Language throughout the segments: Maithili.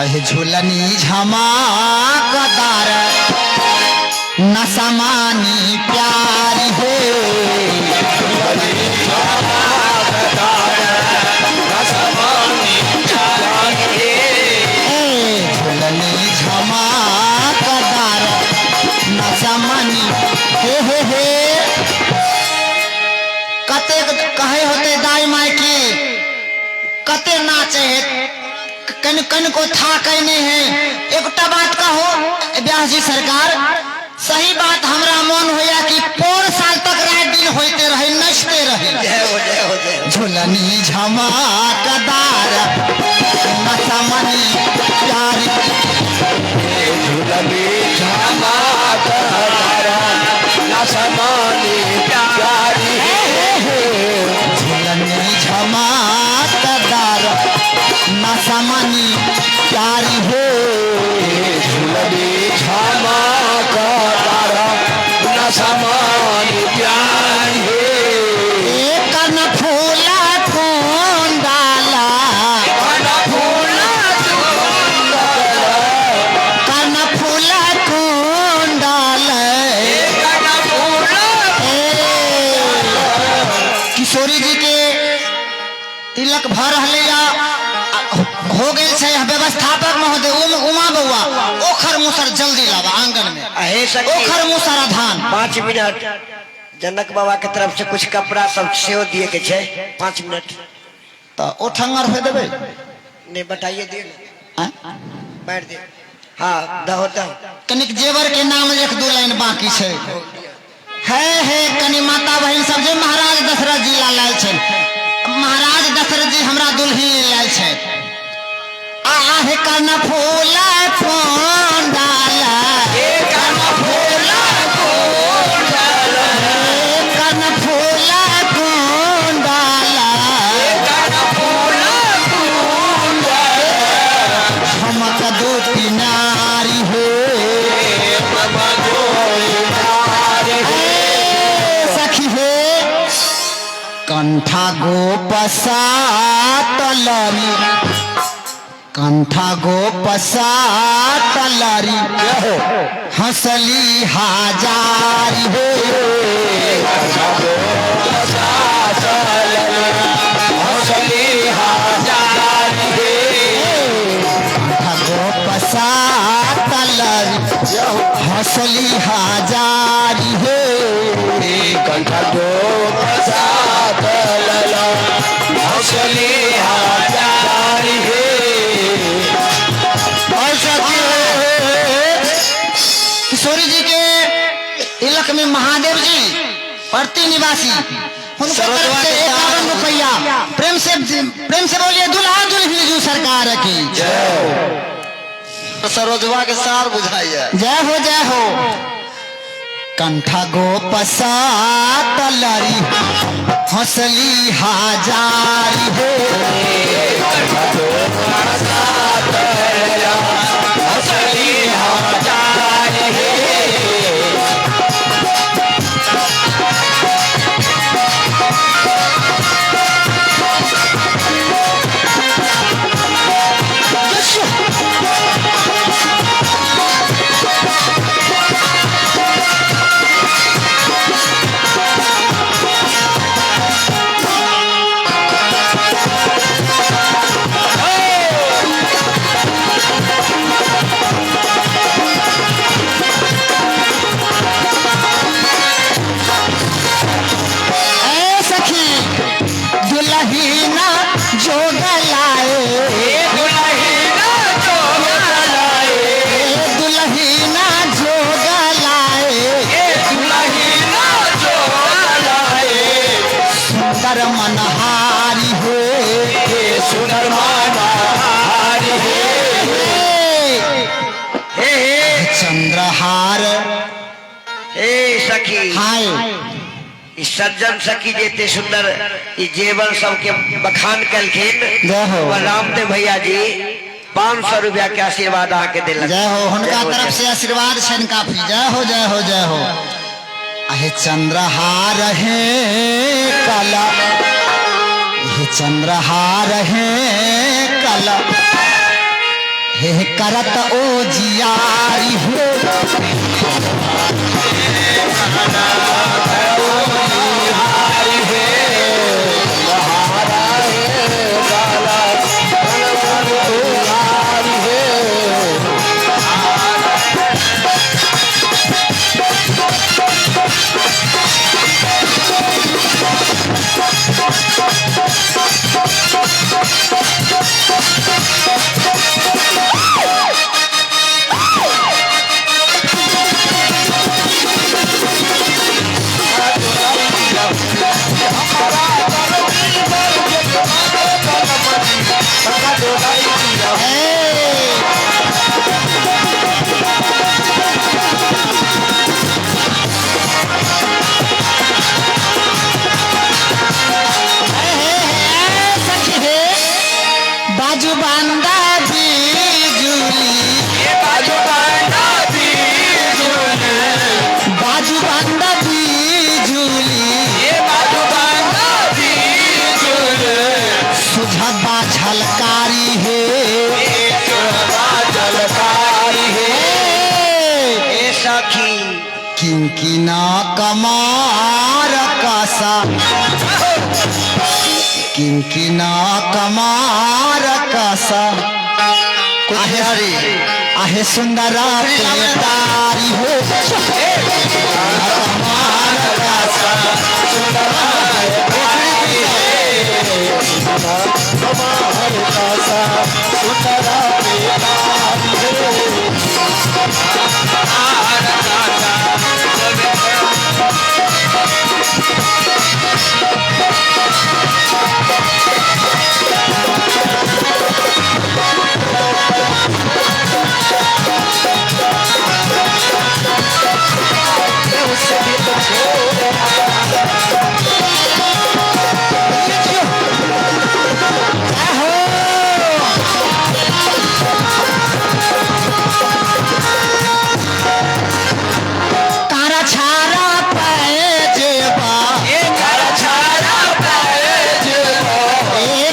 अहे झूलनी झमाकदार नसमानी प्यारी हो। झूलनी झमाकदार नसमानी हे हे हे। कतेक कहे होते दाई माई की कते नाचे है, कन कन को था कहने है। एकटा बात कहो व्यास जी सरकार, सही बात हमरा मन होया कि पोर साल तक रात दिन होते रहे, नचते रहे। जय हो जय हो जय हो। झुलनी झमाकदार नसमनी प्यारी। झुलनी झमाकदार नसमनी प्यारी। झुलनी झमाकदार नसमनी प्यारी हो। झुलनी झमाकदार नसमनी प्यारी हो। कन फूला कुंडाला, कन फूला कुंडाला। किशोरी जी के तिलक भर रहले हो गए छै। व्यवस्थापक महोदय उमा बउआ ओखर मुसर जल्दी लावा आंगन में। अहे सखी, ओखर मुसर आ धान। 5 मिनट जनक बाबा के तरफ से कुछ कपड़ा सब सेहो दिए के छै। 5 मिनट तो ओ ठंगर हो देबै नहीं बताइए दिए ना, आँय? बैठ दे। हाँ दहो दहो। कनिक जेवर के नाम एक दू लाइन बाकी छै। है हे कनि माता बहिन सब जे महाराज दशरथ जी ला लायल छै, महाराज दशरथ जी हमरा दुल्ही लायल छै। आहे कन फूल कुंडाला, कन फूल कुंडाला, झमक दो नारी हो। सखी हे कंठा गोपसा तलरी, कंठा गोपसा तलरी हंसली हजारी हो। कंठा गोपसा तलरी हंसली हजारी हो। कंठा गोपसा तलला हंसली हजारी हे। और सखी किशोरी जी के तिलक में महादेव जी प्रति निवासी उनके तरफ से 51 रुपया। प्रेम से बोलिए दुल्हा दुल्हन जी सरकार की जय। सरोजवा के सार बुझाइए। जय हो जय हो। कंठा गोपसा तलरी हंसली हजारी हो। हंसली हजारी हे। ए सखी दुल्हीना जोग लाए, दुल्हीना जोग लाए, दुल्हीना जोग लाए, दुल्हीना जोग लाए, सुंदर मनहारी हो। सुंदर मनहारी हे। हे चंद्रहार हे सखी, हाय ई सज्जन सखी जे एते सुंदर ई जेवर सबके बखान कलखिन। जय हो। रामदेव भैया जी 500 रुपया के आशीर्वाद अहाँ के देलक। जय हो, हुनका तरफ से आशीर्वाद छनि काफी। जय हो जय हो जय हो। अहे चंद्रहार हे कला, हे चंद्रहार हे कला, हे करत ओ जियारी हो। बाजू बांधा बिजुली, बाजू बांधा बिजुली, बाजू बांधा बिजुली, सुझबा झलकारी हे, झलकारी हे सखी। किंकिना कमार कसा, किंकिना कमार कसा, आहे सुंदरा पेटारी हो। कमार कसा सुंदरा कमार कसा सुंदरा पेटारी हो। छारा पाए जेबा, छारा पाए जेबा,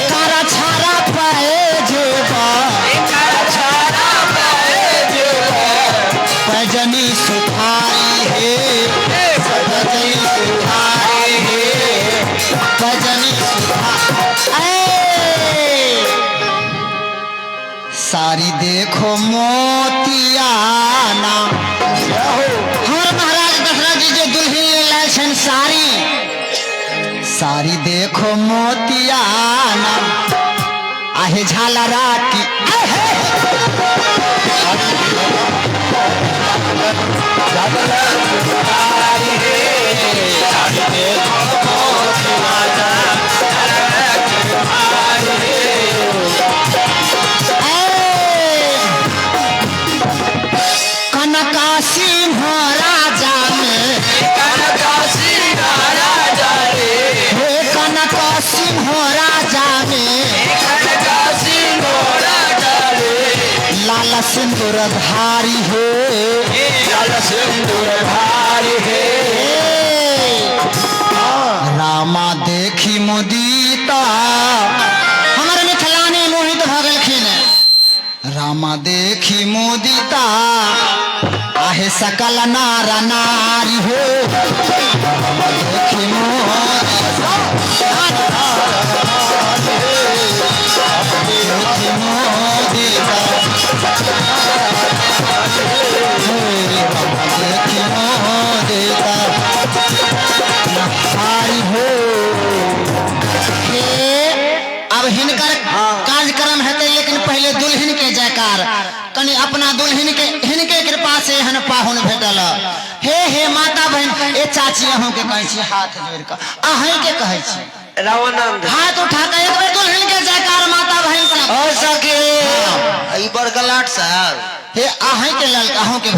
कारा छारा पाए जेबा, छारा पाए जेबा, पैजनी सुखारी हे, पैजनी सुखारी हे, पैजनी सुखारी। सारी देखो मोतियाना। हमारे महाराज दशरथ जी जो दुल्हन ले लाए छन सारी, सारी देखो मोतियाना, आहे झालरा की कनका सिंह राजा में, कनका सिंह राजा रे, हे कनका सिंह राजा में, कनका सिंह राजा रे, लाल सिंदूर धारी हे, लाल सिंदूर धारी हे। रामा देखी मुदीता, हमारे मिथिलानी मोहित भ गेलखिन। रामा देखी मुदिता, आहे सकल नार नारी हो। रामा देखी मुदिता, देखी मुदिता, रामा देखी मुदिता नारी हो। अब हिनकर कार्यक्रम हेतै, लेकिन पहले दुल्हन के जयकार। कनी अपना दुल्हन के हिनके कृपा से एहन पाहुन भेटल। हे हे माता बहन, ए चाची अहूँ के कहै छी, हाथ जोड़ के अहीं के कहै छी, रामानंद हाथ उठा के एक बेर दुल्हन के जयकार माता बहन सब। हो सके ई बड़गलाट साहब हे अहीं के ललका, अहूँ के भैया।